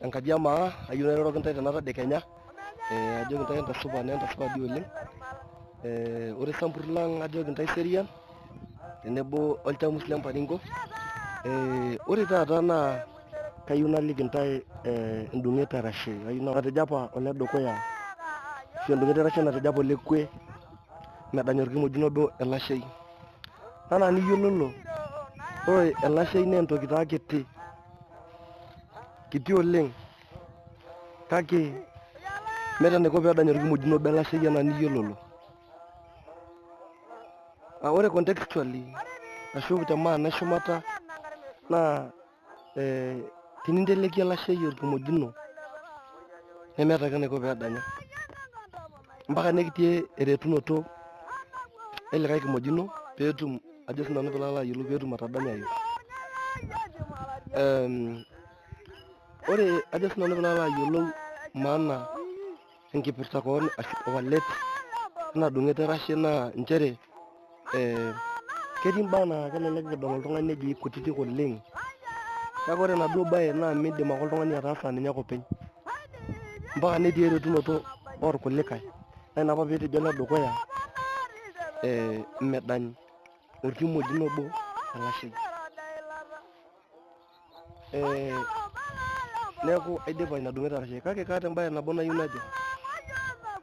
Enkaji e maa ayieu nairoroki intae tena tadekenya, ajoki intae entasupa naa entasupa dii oleng. Ore isambur lang ajoki intae serian tenebo olchamus le Mparingo. Ore taata naa kayieu naliki intae endung'et erashe natejo apa oledukuya ashu endung'et erashe natejo apa olekwe medany orkimojino obo elashei. Anaa niyiololo, ore elashei naa entoki taa kiti, kiti oleng kake meeta enaiko pedany orkimojino obo elashei anaa niyiololo. Ore contextually ashu te maana eshumata naa teninteleki elashei orkimojino nemeeta ake enaiko pedanya mpaka nekitii eretunoto elikae kimojino peetum ajo sinanu piilo ayiolou peetum atadanyayu. Ore ajo sinanu piilo ayiolou maana enkipirta koon ashu walet ena dung'et erashe naa nchere ketii imbaa naa kelelek edol oltung'ani nejo ikutitik oleng, kake ore enaduo baye naa miindim ake oltung'ani ataasa ninye ake openy mpaka netii eretunoto orkulikae. Naa ina apa peetejo oledukuya medany orkimojino obo elashei. Neeku aidipa ina dung'et erashe kake kaata embaye nabo nayieu najo.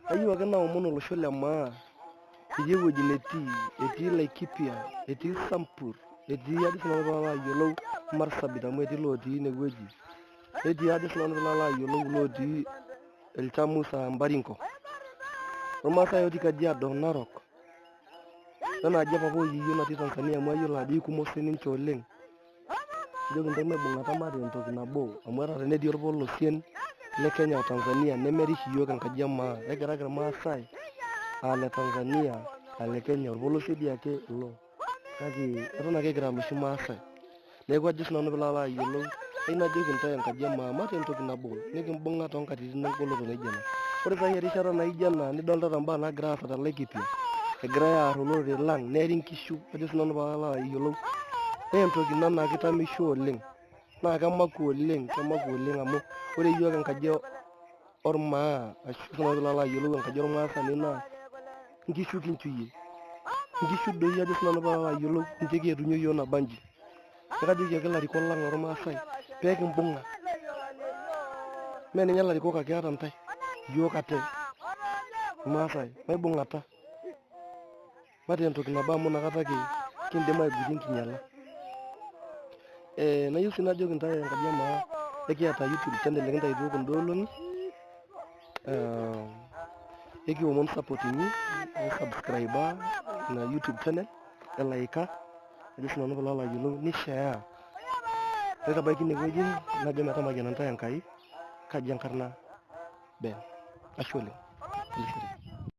Kayieu ake naomon olosho le maa etii ewueji netii, etii Laikipia, etii Sambur, etii ajo sinanu piilo ayiolou Marsabit amu etii ilotii inewueji, netii ajo sinanu piilo ayiolou ilotii Ilchamus aa Mbaringo, ormaasai otii Kajiado, Narok, wenaaji e papa oyieyio natii Tanzania amu ayiolo ajo ikumok sininche oleng. Ajoki intae maibung'ata mataa entoki nabo amu ata tenetii orpolosien le Kenya o Tanzania nemerish iyiook enkaji e maa, ekira ake irmaasai aa le Tanzania aa le Kenya orpolosie dii ake ilo kake eton ake kira iloshi maasai. Neeku ajo sinanu piilo alo ayiolou kayieu najoki intae enkaji e maa mataa entoki nabo nikimbung'a toonkatitin engoloto naijo ena. Ore saai erishata naijo ena nidoltata imbaa naagira aasa te Laikipia egirai aar olorere lang neeri nkishu ajo sinanu piilo ayiolou naa entoki ina naa kitamisho oleng naa kemakwa oleng, kemakwa oleng amu ore iyiook enkaji ormaa ashu sinanu piilo alo ayiolou enkaji ormaasani naa nkishu kinchuyie, nkishu doi ajo sinanu piilo ayiolou ninche kietunyie iyiook nabanji. Neeku kajoki ake ilarikok lang lormaasai pee kimbung'a, mee ninye ilarikok ake ata intae iyiook ate irmaasai maibung'ata mataa entoki nabo amu inakata ake kindim aigutie enkinyiala. Nayieu sii najoki intae enkaji e maa ekiata YouTube channel nikintaituo kunda olong'i ekiomon support inyi misubscriba ina YouTube channel elaika ajo sinanu piilo alo ayiolou nishare naitabaiki inewueji najo metamayiana intae Enkai kaji enkarna Ben ashe oleng.